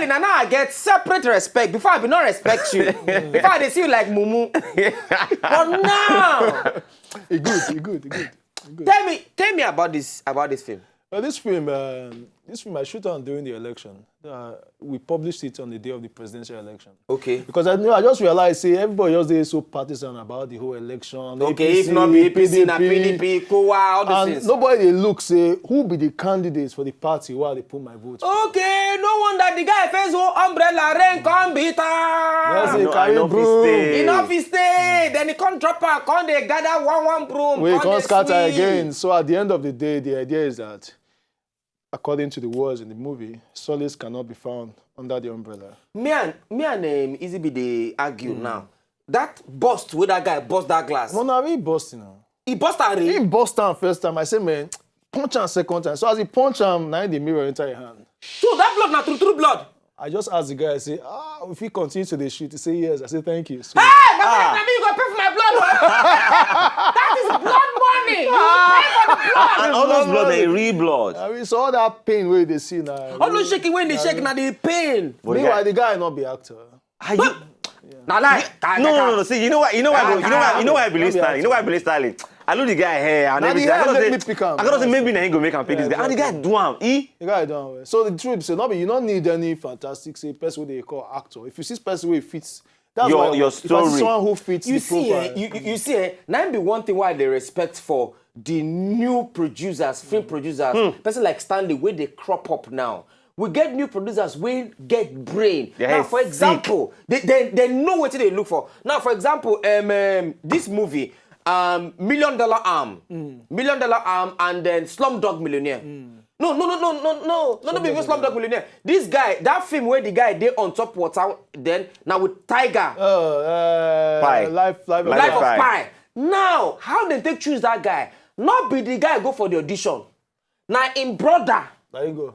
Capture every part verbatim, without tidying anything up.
Now, now I get separate respect. Before I be not respect you. Before I dey see you like mumu. But now, E good, e good, e good. tell me, tell me about this, about this film. Well, this film, um, this film I shoot on during the election. Uh, we published it on the day of the presidential election. Okay. Because I know, I just realized, say, everybody just dey so partisan about the whole election. Okay, if not be A P C, na P D P, Kowa, all those And things. Nobody dey look, say, who be the candidates for the party where they put my vote for. Okay, no wonder the guy face whole umbrella rain come bitter. Yes, I he no- I carry no fit broom. stay. He no fit stay. Then he come drop am, come dey gather one one broom. We come come dey scatter swing. Again. So at the end of the day, the idea is that, according to the words in the movie, solace cannot be found under the umbrella. Me and me and um, Easy B dey argue now. That bust wey that guy bust that glass. Mona, we busting now. He bust am He real. Bust am first time. I say, man, punch am second time. So as he punch am, now the mirror enter your hand. So that blood na true true blood. I just ask the guy, I say, ah, if he continue to the shoot, he say yes. I say thank you. So, Hey, my brother, na me you go pay for my blood. Oh. That is blood money. You pay for the blood. And all those blood, they real blood. I mean, so all that pain where they see now. All those shaking when they shake, na the pain. But the Meanwhile, guy- the guy not be actor. Are you? Na lie. Ka- No, ka- no, no. See, you know why? You know why? Ah, You know why? You know why I believe no be Stanley? You know why I believe Stanley? I know the guy here. I Now know the the guy. hair I make say- me pick am. I gotta say maybe na him go make am pay this guy. And the guy do am. He The guy done well. So the truth say, not be, you don't need any fantastic, say, person wey they call actor. If you see person wey fits, that's Your- why your if I see story. Someone who fits You the see, eh, profile. you, you, you see, eh, now be one thing why they respect for the new producers, film producers, person like Stanley, where they crop up now. We get new producers wey get brain. Their Now, head for sick. Example, they, they, they know what they look for. Now, for example, um, um, this movie, um, Million Dollar Arm, Million Dollar Arm, and then Slumdog Millionaire. No, no, no, no, no, no, no, no, be even Slumdog Millionaire. This guy, that film where the guy dey on top water, then now with Tiger, Uh, uh, Pi. Life, life, Life Life of of Pi. Pi. Now, how they take choose that guy? Not be the guy go for the audition. Now in brother, There you go.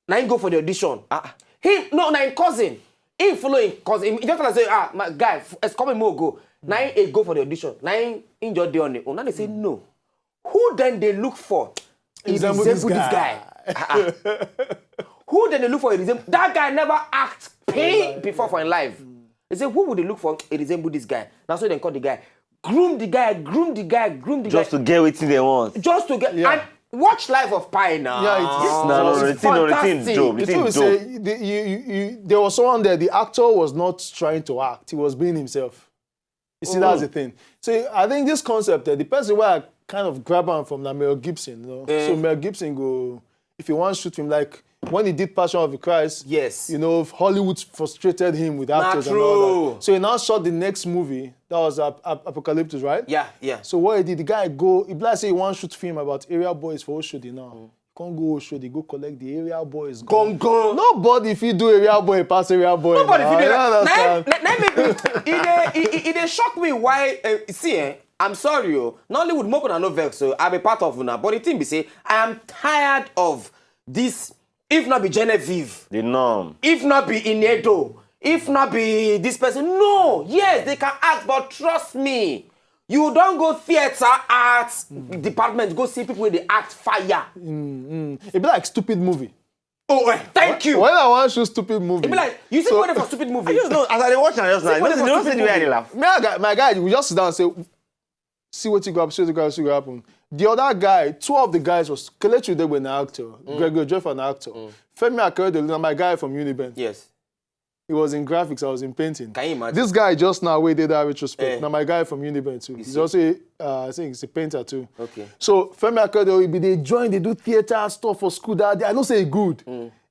now he go for the audition. Ah, he no, now in cousin. He follow him cousin. He just like say, ah, my guy, as come more go. Now he go for the audition. Now he injured the on the. Now they say no. Who then they look for? He Resemble this guy. Ah, ah. Who then they look for? He resemble, that guy never act pain before for in life. They say who would they look for? He resemble this guy. That's why they call the guy. Groom the guy. Groom the guy. Groom the Just guy. To get wetin they want. Just to get Yeah. And watch Life of Pi now. Yeah, it's- No, no, no, the thing, no, the thing Fantastic. dope. The The truth thing is, say, dope. the, you, you, you, there was someone there. The actor was not trying to act; he was being himself. You see, that's the thing. So I think this concept, uh, the person where I kind of grab on from, like Mel Gibson. You know? Eh. So Mel Gibson go, if you want to shoot him, like when he did Passion of the Christ. Yes. You know, Hollywood frustrated him with Not actors and all true. that. So he now shot the next movie. That was Ap- Ap- Apocalyptus, right? Yeah, yeah. So what he did, the guy go, he be like say he wants to shoot film about area boys for Oshodi now. Can't go Oshodi, go collect the area boys. Gone, gone. Nobody if you do area boy pass area boy. Nobody Now. fit do I that. don't understand. Na, na, na, maybe it dey, it, it, it dey shock me why. Uh, see, eh, I'm sorry, oh, Nollywood, make una no vex. So I be part of una, but the thing be say I am tired of this. If not be Genevieve, The norm. If not be Inedo, if not be this person, no, yes, they can act, but trust me, you don't go theater arts department go see people with the act fire. It be like stupid movie. Oh, eh, thank you. When I want to shoot stupid movie. It be like you see So- what for stupid movie. I just know as I dey watch am just now. You What know is say- you for know say the way I dey laugh. My guy, my guy, we just sit down and say, see what you go happen, see what you go happen, see what go happen. The other guy, two of the guys was Kelechi Udegbe, an actor, Gregory Jeffo, an actor. Femi Akeredolu, na my guy from Uniben. Yes. He was in graphics, I was in painting. Can you imagine? This guy just now, wey dey that retrospect, Eh. na my guy from Uniben too. He's see. also, a, uh, I think he's a painter too. Okay. So Femi Akeredolu, he be dey join, dey do theater stuff for school that day. I know say he good.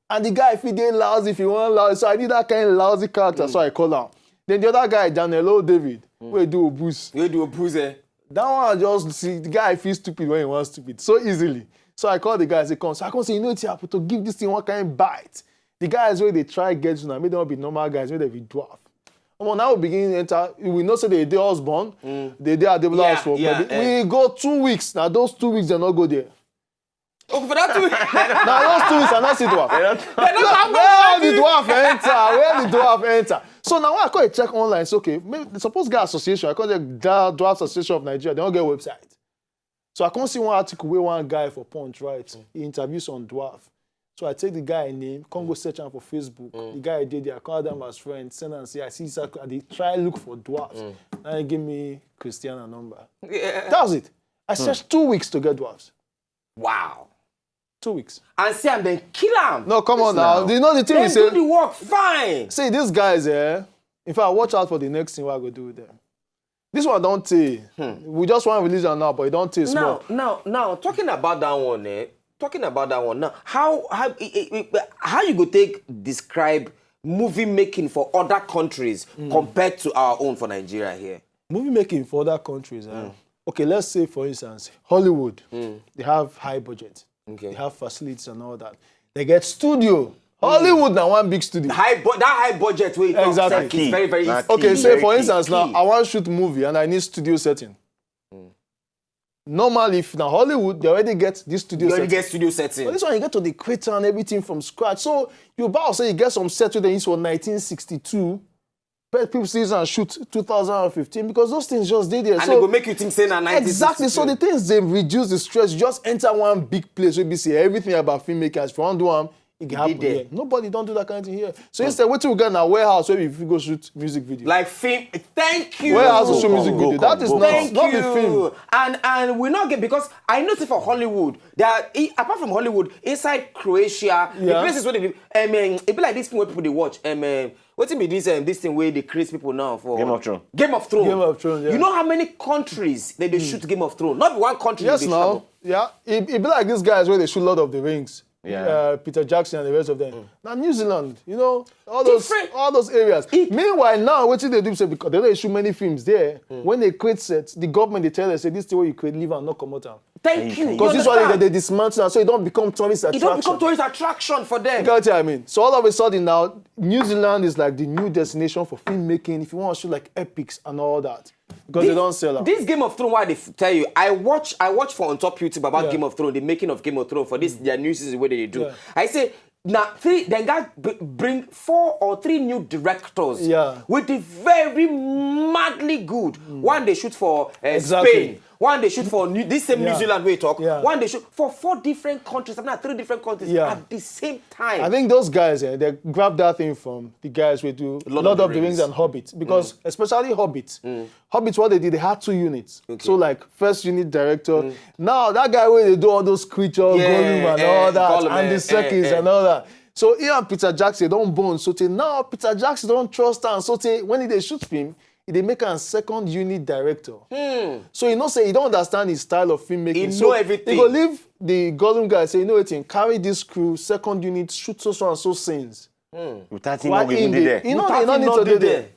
And the guy fit dey lousy if he want lousy. So I need that kind of lousy character. So I call am. Then the other guy, Daniel O. David, wey do Obus. You do a bruise, eh? That one I just see the guy feel stupid when he wants stupid so easily. So I call the guy, say, come. So I come say, you know what happen to give this thing one kind bite. The guys wey dey try get you now, make them be normal guys, make them be dwarf. Omo, now we begin enter. We know say they dey Osborn, they dey Adebola Yeah, Osborn, yeah, but eh. We go two weeks. Now those two weeks they no go there. Okay, for that too. Now those two weeks I not see dwarf. They don't have Where the dwarf enter? Where the dwarf enter? So now I call a check online. It's okay. Maybe they suppose get association. I call the Dwarf Association of Nigeria. They don't get website. So I can't see one article where one guy for Punch, right? He interviews on dwarf. So I take the guy name, come go search am for Facebook. The guy dey there, I call am as friend, send am say I see Isaac, I dey try look for dwarfs. Now he give me Christiana number. That was it. I searched two weeks to get dwarfs. Wow. Two weeks. And see am then kill am. No, come on now. You know the thing Then is, do eh, the work fine. See these guys, eh? In fact, watch out for the next thing wey I go do with them. This one don tey. We just wan release am now, but e don tey small. Now, now, now, talking about that one, eh? Talking about that one now, how how i- i- i- how you go take describe movie making for other countries compared to our own for Nigeria here? Movie making for other countries. Eh? Okay, let's say for instance, Hollywood. They have high budget. Okay. They have facilities and all that. They get studio. Hollywood na one big studio. High bu- that high budget wey you talk Exactly. Sef is very very Na key. Okay, say Very for key, instance now, key. I wan shoot movie and I need studio setting. Normally, if na Hollywood, they already get this studio You already setting. Get studio setting. But this one, you get to the create and everything from scratch. So you bow say you get some set wey they use for nineteen sixty-two. But people still use and shoot two thousand fifteen because those things just dey there. And So they go make you think say na nineteen sixty-two. Exactly. So the things they reduce the stress. You just enter one big place wey be say everything about filmmakers. If you wan do am, it can happen there. Here. Nobody don do that kind of thing here. So instead, wetin we get na warehouse wey we fit go shoot music video. Like film. Thank you. Warehouse to show music Go, video. go, That is go, not Thank not you. Be film. And and we not get because I know say for Hollywood, there are, i- apart from Hollywood, inside Croatia, the Yeah. places where they, I mean, it be like this thing where people they watch. I mean, what be this um, this thing where they create people now for Game of Thrones. Game of Thrones. Game of Thrones, yeah. You know how many countries that they shoot Game of Thrones? Not one country. Yes, They now. Travel. Yeah, it, it be like these guys where they shoot a lot of the rings. Yeah. Uh, Peter Jackson and the rest of them. Now New Zealand, you know, all those Different. All those areas. Meanwhile, now what they do say because they don't shoot many films there. When they create sets, the government they tell us say this thing where you create live and not come out. Thank you. Because You this one understand? They dismantle am, so it don't become tourist It attraction. Don't become tourist attraction for them. You get what I mean? So all of a sudden now, New Zealand is like the new destination for filmmaking. If you want to shoot like epics and all that, because they don't sell them. This Game of Thrones, why they f- tell you? I watch, I watch for on top YouTube about Yeah. Game of Thrones, the making of Game of Thrones for this their new season where they do. Yeah. I say now three, then God b- bring four or three new directors. Yeah. With the very madly good. One they shoot for uh, Exactly. Spain. One they shoot for New, this same Yeah. New Zealand we talk. Yeah. One they shoot for four different countries. I'm not three different countries Yeah. At the same time. I think those guys, eh, they grab that thing from the guys who do Lord, of the Rings and Hobbit, because especially Hobbit, Hobbit, what they did, they had two units. So like first unit director. Now that guy where they do all those creatures, Yeah, Gollum and eh, all that, Gollum, and eh, the Serkis eh, eh. And all that. So he and Peter Jackson don't bond. So till now Peter Jackson don't trust and so till when they shoot him, he they make a second unit director. So you know say he don't understand his style of filmmaking. He So know everything. He go leave the Gollum guy say, you know what, carry this crew, second unit, shoot so so and so scenes. Without him Why not even him dey dey- there. He not, Without he not him need not to dey dey there. There.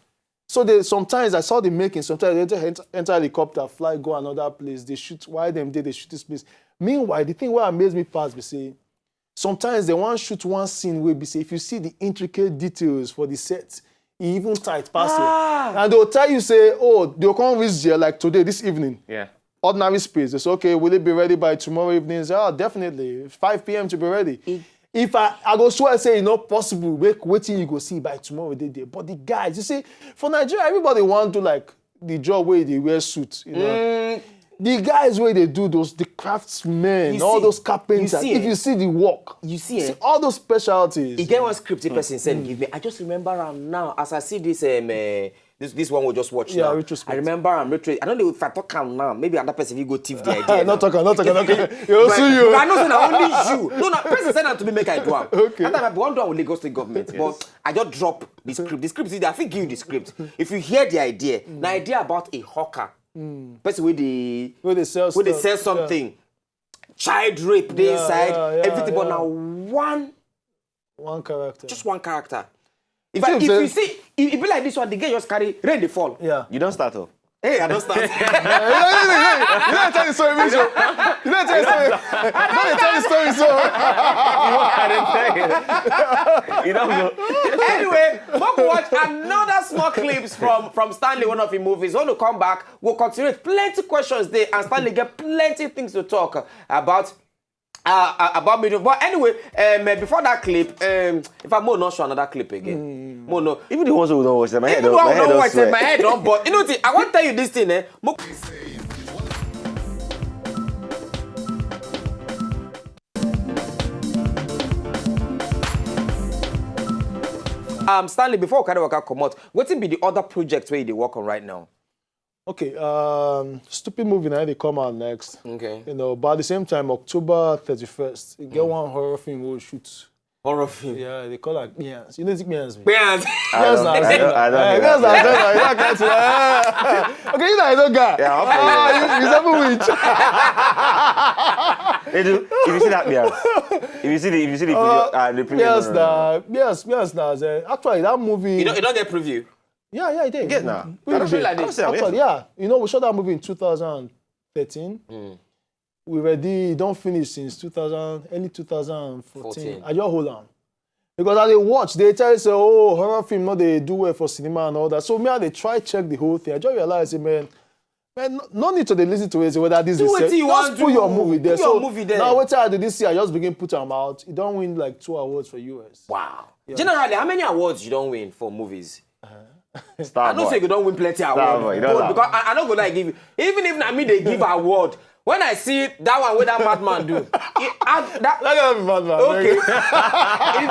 So they sometimes I saw the making. Sometimes they enter, enter helicopter, fly, go another place. They shoot. Why them dey? They shoot this place. Meanwhile, the thing what amazed me past be say, sometimes they want shoot one scene where be say if you see the intricate details for the set, it even tight past Ah. It. And they'll tell you say, oh, they'll come reach there like today, this evening. Yeah. Ordinary space. They say, okay, will it be ready by tomorrow evening? Say, oh, definitely, five p.m. to be ready. If I, I go swear say it's not possible, make wetin you go see by tomorrow dey there. But the guys, you see, for Nigeria, everybody want to like the job where they wear suit, you know. The guys where they do those, the craftsmen, You all see, those carpenters. you see, If eh? you see the work, You see, see eh? All those specialties. E get one script the person send give me. I just remember am now as I see this um, uh, this this one we just watch Yeah, now. retrospect. I remember am retro. I don't know if I talk am now. Maybe another person will go thief the idea. Not Now. Talk am, not talk am, not talk am. You But, see you. But I know say na only you. No, no, person send am to me make I do am. Okay. That time I be wan do am with Lagos State government, but I just drop the script. The script is there. I fit give you the script. If you hear the idea, na idea about a hawker. Person with the Where they sell Where they stuff. Sell Yeah. Something. Child rape dey Yeah, inside yeah, yeah, everything, but yeah. Now one One character. Just one character. You If, I, think if say- You see, if, if be like this one, the girl just carry rain dey fall. Yeah. You don't start up. Hey, I don't start. You don't tell the story, so. You don't tell the story. Don't tell the story, so. You don't go. Anyway, we go watch another small clips from from Stanley, one of his movies. When we come back, we'll continue with plenty questions there, and Stanley get plenty things to talk about. Uh, uh, about me, but anyway, um, uh, before that clip, um, if I more not show another clip again, more no. Even the ones who don't watch them, my head Even don't, when my I head don't don't watch sweat. My head don't. But you know, the, I want to tell you this thing, eh? Mo- Um, Stanley, before we carry waka comot, wetin be the other project wey you dey work on right now? Okay, um, stupid movie now they come out next. Okay. You know, but at the same time, October thirty-first, you get one horror film we'll shoot. Horror film. Yeah, they call it Beans. You know what Beans mean? Beans. I don't, I don't, I don't Yeah, hear that's that. I don't know. You don't catch it. Okay, you know, I don't get. Yeah, I'll Ah, you, you never win. They do. If you see that, yeah. If you see the, if you see the, video, uh, the preview, Yes, no, no, no. nah. Yes, yes, nah. Eh, actually, that movie. You don't, you don't get preview. Yeah, yeah, I did. Get now. We I don't feel did. like this. I don't see. I'm Actually, here. Yeah, you know, we shot that movie in two thousand thirteen. We were the don't finish since two thousand, early two thousand fourteen. Fourteen. I just hold on. Because as they watch, they tell you, say, oh, horror film, no, they do well for cinema and all that. So me, I they try check the whole thing. I just realize, say, man, man, no, no need to they listen to it. Say whether this Do is wetin you just want put do. your movie there. Put your So movie there. Now what I did this year, I just begin put them out. It don't win like two awards for U S. Wow. Generally, how many awards you don't win for movies? Star I know boy. say you don't win plenty awards. Boy, you don't But laugh. Because I, I no go like give you. Even if na me they give award, when I see that one where that madman do, it, I, that, That guy be madman. okay. Very- If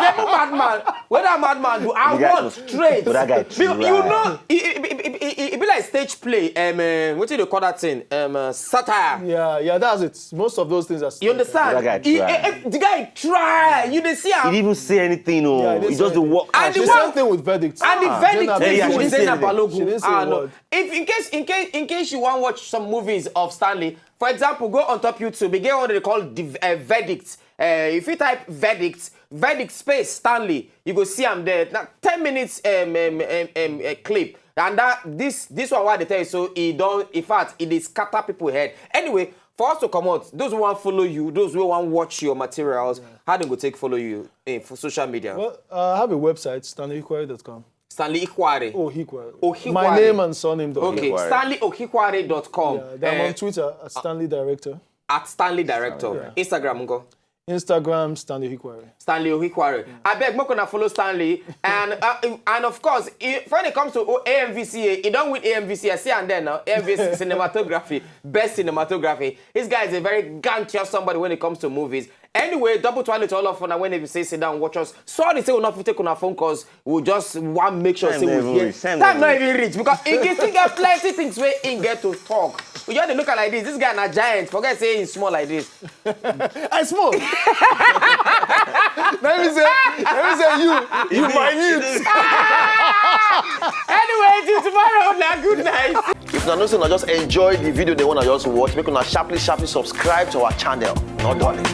that madman, where that madman do, I The guy- want straight. But that guy Because you try. know, it, it, it, it, it, it be like stage play. Um, uh, what do they call that thing? Um, uh, satire. Yeah, yeah, that's it. Most of those things are. You understand? That guy He- try. eh, eh, the guy try. You dey see He am. didn't even say anything. No, Yeah, he he didn't just say the work. And The the same one- thing with verdict. And the Ah, verdict Jenna is Yeah, with she didn't say Jenna anything. Balogun. She didn't say Ah, a no. word. If in case in case in case you want watch some movies of Stanley, for example, go on top YouTube, you get one they call the uh, verdict. Uh, if you type verdict, verdict space Stanley, you go see am there. Now ten minutes um, um, um, um, uh, clip, and that this this one what they tell you so it don't. In fact, it is scatter people head. Anyway, for us to come out, those who want follow you, those who want watch your materials, how they go take follow you in for social media? Well, uh, I have a website, stanley hickware dot com. Stanley Ikware. Oh, Hickware. Oh, Hickware. My name and surname. dot com. Okay, Hickware. Stanley Ohikwarey dot com. Yeah, then I'm Eh, on Twitter at Stanley Director. At Stanley Director. Yeah. Instagram go. Instagram, Stanley Hickware. Stanley Ohikwarey. I beg, make una follow Stanley. And uh, and of course, if, when it comes to O- A M V C A, he don't win A M V C A. See and then now, A M V C A cinematography, best cinematography. This guy is a very gantious somebody when it comes to movies. Anyway, double twirl to all of una when they say sit down watch us. Sorry, say we not take on our phone calls. We just want make sure Time say no we even hear. reach. Time Time no not reach. Even reach because he still get plenty things where he get to talk. We just dey look at like this. This guy na giant. Forget say he's small like this. I small. Let me say, let me say you, you minute. Anyway, till tomorrow. Now, good night. If una know say una just enjoy the video they wanna just watch, make una sharply sharply subscribe to our channel. No darling.